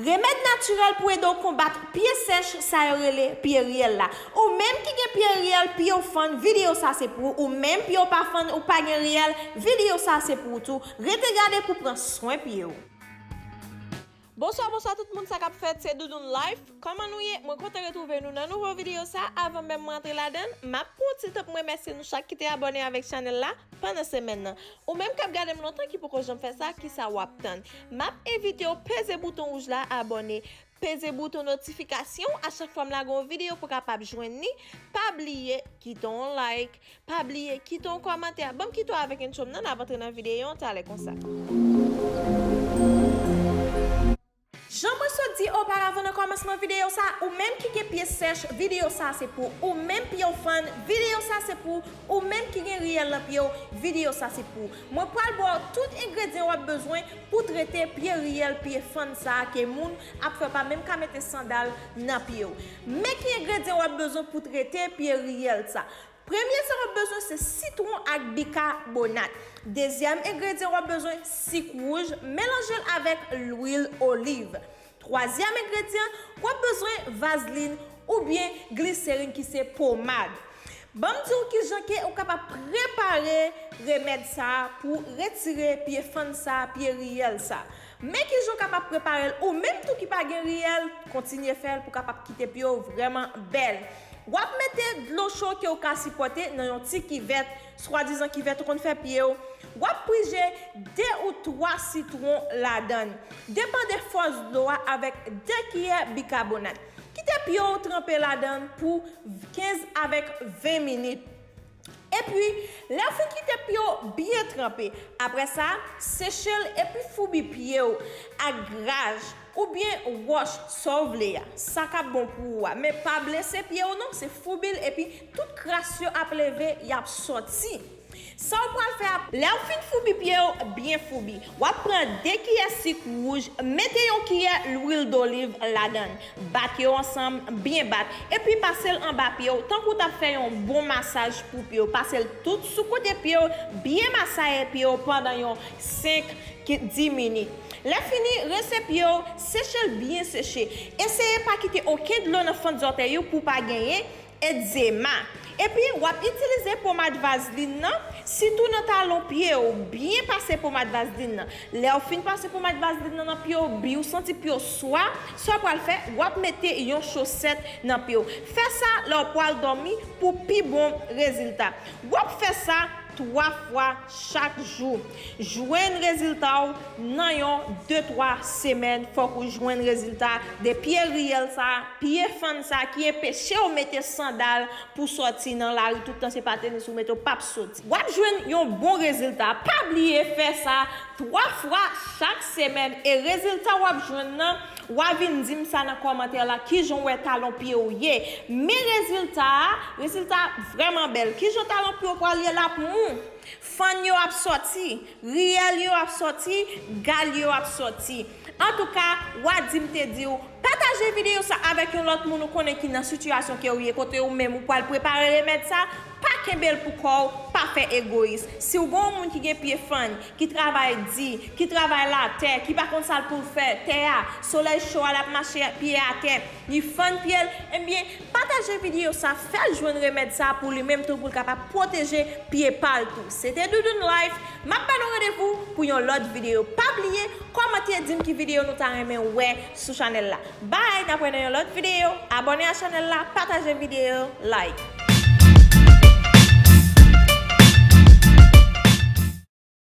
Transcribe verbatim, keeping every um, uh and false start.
Remèd natirèl pou ede w konbat pye sèch, sa yo rele pye riyèl la. Ou menm ki gen pye riyèl, pye w fann, videyo sa se pou ou. Ou menm pye w pa fann, ou pa gen riyèl, videyo sa se pou ou tou. Rete gade pou pran swen pye w. Bonswa, bonswa tout moun, sa k ap fèt? Se Doudoune Life. Kòman nou ye? Mwen kontan retwouve nou nan nouvo videyo sa. Avan menm mwen antre ladan l, m ap pran yon ti tan pou m remèsye nou chak ki te abòne avèk chanèl la pandan semèn nan. Ou menm k ap gade m lontan ki poko janm fè sa, kisa w ap tann? M ap envite w peze bouton wouj la abòne, peze bouton notifikasyon a chak fwa m lage yon videyo pou w kapab jwenn li. Pa bliye kite yon like, pa bliye kite yon kòmantè. Ban m kite w avèk intro m nan, n ap antre nan videyo an talè konsa. Jan mwen sot di oparavan nan kòmansman videyo sa, ou menm ki gen pye sèch, videyo sa se pou ou. Ou menm pye w fann, videyo sa se pou ou. Ou menm ki gen riyèl nan pye w, videyo sa se pou ou. Mwen pral ba w tout engredyan w ap bezwen pou trete pye riyèl, pye fann sa ke moun ap fè pa menm ka mete sandal nan pye w. Men ki engredyan w ap bezwen pou trete pye riyèl sa. Premye sa w ap bezwen se sitwon ak bikabonat. Dezyèm engredyan w ap bezwen sik wouj, melanje l avèk lwil oliv. Twazyèm engredyan, w ap bezwen vazlin oubyen gliserin ki se pomad. Ban m di w kijan ke ou kapab prepare remèd sa a pou retire pye fann sa, pye riyèl sa. Men kijan w kapab prepare l ou menm tou ki pa gen riyèl, kontinye fè l pou w kapab kite pye w vrèman bèl. W ap mete dlo cho ke w ka sipòte nan yon ti kivèt, swadizan kivèt ou konn fè pye w. W ap prije de ou twa sitwon ladan l. Depann de fòs dlo a avèk de kiyè bikabonat. Kite pye w tranpe ladan l pou kenz avèk ven minit. Epi, lè w fin kite pye w byen tranpe, apre sa, seche l epi foubi pye w ak graj oubyen wòch sa w vle a, sa k ap bon pou ou a. Men pa blese pye w non, se foubi l epi tout kras yo ap leve, y ap sòti. Sa w pral fè a, lè w fin foubi pye w byen foubi, w ap pran de kiyè sik wouj, mete yon kiyè lwil doliv ladan l. Bat yo ansanm, byen bat, epi pase l anba pye w, tankou w t ap fè yon bon masaj pou pye w. Pase l tout sou kote pye w, byen masaye pye w pandan yon senk, dis minit. Lè fini, rense pye w, seche l byen seche. Eseye pa kite okenn dlo nan fant zòtèy ou pou w pa genyen egzema. Epi, w ap itilize pomad vazlin nan, sitou nan talon pye w. Byen pase pomad vazlin nan. Lè w fin pase pomad vazlin nan nan pye w, byen w santi pye w swa, sa w pral fè, w ap mete yon chosèt nan pye w. Fè sa lè w pral dòmi pou pi bon rezilta. W ap fè sa twa fwa chak jou. Jwenn rezilta w nan yon de twa semèn, fòk ou jwenn rezilta de pye riyèl sa, pye fann sa ki enpeche w mete sandal pou sòti nan lari tout tan, se pa tenis ou mete, w p ap soti. W ap jwenn yon bon rezilta. Pa bliye fè sa twa fwa chak semèn e rezilta w ap jwenn nan, w a vin di m sa nan kòmantè la, kijan w wè talon pye w ye. Men rezilta a, rezilta vrèman bèl. Kijan talon pye w pral ye? L ap mou. Fann yo ap sòti, riyèl yo ap sòti, gal yo ap sòti. Antouka, w a di m te di w, pataje videyo sa avèk yon lòt moun ou konnen ki nan sitiyasyon ke w ye, kote ou menm ou pral prepare remèd sa, pa kenbe l pou kò w, pa fè egoyis. Si w gen yon moun ki gen pye fann, ki travay di, ki travay latè, ki pa konn sa l pou l fè, tè a, solèy cho a, l ap mache pye atè, li fann pye l, ebyen, pataje videyo sa, fè l jwenn remèd sa pou li menm tou, pou l kapab pwoteje pye pa l tou. Se te Doudoune Life, m ap ba nou randevou pou yon lòt videyo. Pa bliye, kòmante, di m ki videyo nou ta renmen wè sou chanèl la. Bye, n ap wè nan yon lòt videyo. Abòne a chanèl la, pataje videyo, like.